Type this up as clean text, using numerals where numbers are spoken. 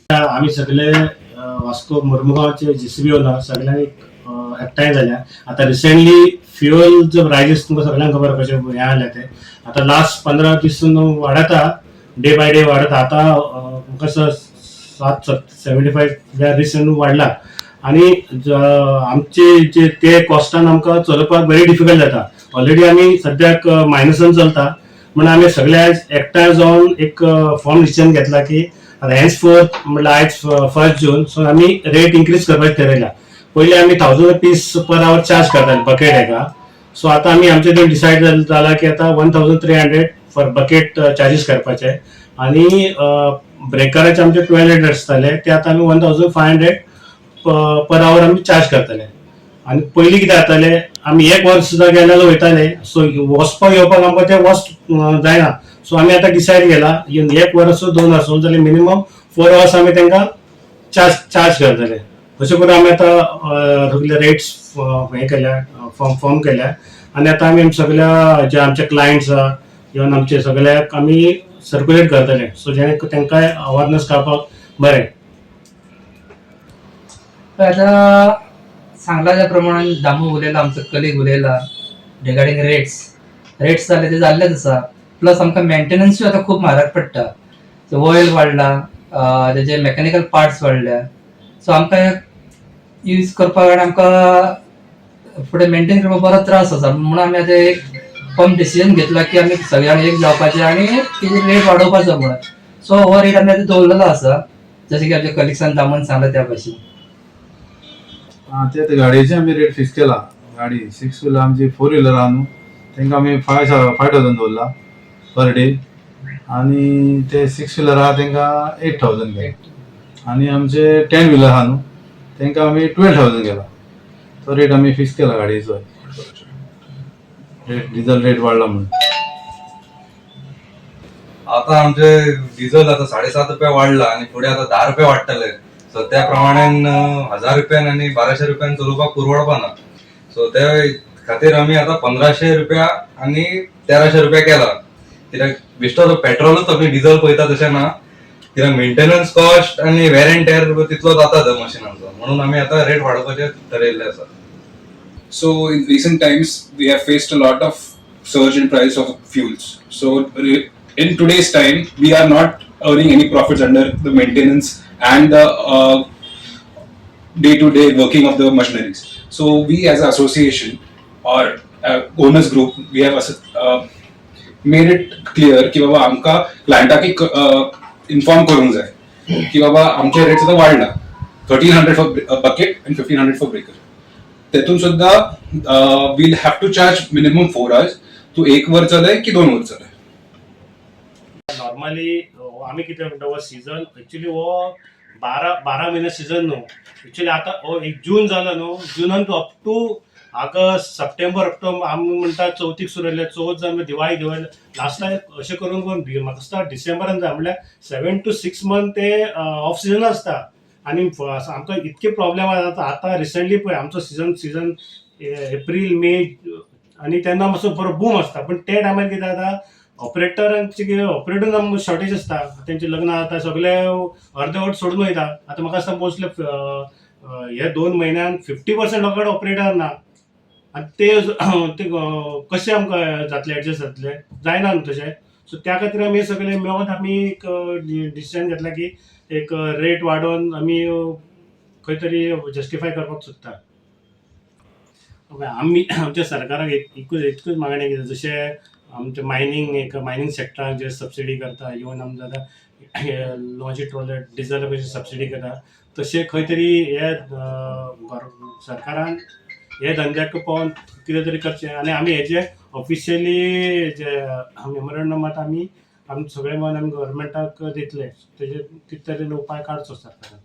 आमी सगळे Vasco मोरमुगांवचे JCB owner सगळ्यांनी एकठांय जाल्या. आतां रिसेंटली फ्युअल जो प्रायजीस तुमकां सगळ्यांक खबर आसा कशें हें जालें तें. आतां लास्ट 15 दीस वाडता, डे बाय डे वाडता. आतां म्हाका दिसता सात 75 रिसेंट वाडला आनी आमचे जे ते कॉस्टान आमकां चलोवपाक व्हेरी डिफिकल्ट जाता. ऑलरेडी आमी सद्याक मायनसान चलता, म्हणून आमी सगळे आयज एकठांय जावन एक फर्म डिसिजन घेतला की हेन्स फोर्थ, म्हणल्यार आयज 1 जून, सो आमी रेट इन्क्रीज करपाचें थारायला. पयलीं आमी ₹1000 पर आवर चार्ज करताले बकेट हेका. सो आतां आमी आमचे थंय डिसायड जाला की आतां 1300 फॉर बकेट चार्जीस करपाचे आनी ब्रेकराचे आमचे 1200 आसताले, ते आतां आमी 1500 पर आवर आमी चार्ज करतले. आनी पयलीं कितें जातालें, आमी एक वर सुद्दां गेले जाल्यार वयताले, सो वचपाक येवपाक आमकां तें वस्त जायना. सो आमी आतां डिसायड केला, एक वर आसूं, 2 आसूं, जाल्यार मिनिमम 4 आवर्स आमी तांकां चार्ज करतले. अशें करून आमी आतां सगळे रेट्स हे केल्या, फॉर्म केल्या आनी आतां आमी सगळ्या जे आमचे क्लायंट्स आहा, इवन आमचे सगळ्याक आमी सर्क्युलेट करतले, सो जेणे तांकांय अवेरनेस कळपाक बरें. तर आता सांगला त्या प्रमाणे दामू उलयला, आमचो कलीग उलयला रिगार्डिंग रेट्स. रेट्स जाले ते जाल्लेच आसा, प्लस आमकां मेंटेनन्सूय आतां खूब म्हारग पडटा. ऑयल वाडला, तेजे मेकॅनिकल पार्ट्स वाडल्या, सो आमकां यूज करपाक आनी आमकां फुडें मेंटेन करपाक बरो त्रास आसा. म्हणून आमी आतां एक फर्म डिसिजन घेतला की आमी सगळ्यांनी एक जावपाचें आनी तेजी रेट वाडोवपाचो म्हणून. सो हो रेट आमी आतां दवरलेलो आसा, जशें की आमच्या कलिग्सान दामून सांगला त्या भशेन. आं, ते आतां गाडयेचे आमी रेट फिक्स केला. गाडी सिक्स व्हिलर, आमची फोर व्हिलर आहा न्हू, तांकां आमी फाय थावजंड दवरला पर डे आनी ते सिक्स व्हिलर आहा तांकां 8000 केला आनी आमचे 10 व्हिलर आहा न्हू, तांकां आमी 12,000 केला. तो रेट आमी फिक्स केला गाडयेचो रेट, डिझल रेट वाडला म्हणून. आता आमचे डिझल आता 7.5 रुपया वाडला आणि फुडें आतां 10 रुपया वाडटले. सो त्या प्रमाणे 1000 रुपयान आनी 1200 रुपयान चलोवपाक परवडपा ना. सो त्या खातीर आमी आतां 1500 रुपया आनी 1300 रुपया केला, कित्याक बेश्टो तो पेट्रोलूच आमी डिझल पळयता तशें ना, कित्याक मेंटेनन्स कॉस्ट आनी वेर एंड टेर तितलो जाता त्या मशिनांचो, म्हणून आमी आतां रेट वाडोवपाचें ठरयल्लें आसा. So in recent times, we have faced a lot of surge in price of fuels. So in today's time, we are not earning any profits under the maintenance and the day-to-day working of the machineries. So we as an association or owners group, we have made it clear की बाबा आमकां क्लायंटाक inform करूंक जाय की बाबा आमचे rates आतां वाडला, 1300 for bucket and 1500 for breaker. तेतून सुद्धा we'll have to charge minimum 4 hours. तू एक वर चलय की 2 वर चलय. नॉर्मली आमी कितें म्हणटा, हो सीजन एक्चुली हो 12 12 म्हयने सीजन न्हू. एक्चुली आतां हो एक जून जालो न्हू, जुनान तूं अप टू ऑगस्ट, सप्टेंबर, ऑक्टोबर, आमी म्हणटा चवथीक सुरू जाले, चवथ जावन दिवाळी, दिवाळी लास्टाक अशें करून करून म्हाका दिसता डिसेंबरान जाय, म्हणल्यार 7 टू 6 मंथ ते ऑफ सिजन आसता. आनी आमकां इतके प्रॉब्लेम जाता. आतां रिसंटली पळय, आमचो सिजन एप्रील, मे आनी तेन्ना मातसो बरो बूम आसता, पूण ते टायमार कितें जाता, ऑपरेटरांचे कितें, ऑपरेटर शॉर्टेज आसता. तेंचे लग्न जाता, सगळे अर्दवट सोडून वयता. आतां म्हाका दिसता मोस्टली हे 2 म्हयन्यान 50% लोकां कडेन ऑपरेटर ना आनी ते ते कशे आमकां जातले, एडजस्ट जातले? जायना न्हू तशें. सो त्या खातीर आमी सगळे मेळोन आमी एक डिसिजन घेतला की एक रेट वाडोवन आमी खंय तरी जस्टिफाय करपाक सोदता. आमी आमच्या सरकाराक एक एकूच मागणें कितें, जशें आमचें मायनींग, एक मायनींग सेक्टराक जे सबसिडी करता, इवन आमकां आतां लॉन्ची ट्रॉलर डिजल कशी सबसिडी करता, तशें खंय तरी हे सरकारान हे धंद्याक पळोवन कितें तरी करचें. आनी आमी हेजे ऑफिशियली जे मेमोरंडम आतां आमी आमी सगळे मेळोन आमी गव्हर्मेंटाक दितले, तेजेर कितें तरी उपाय काडचो सरकारान.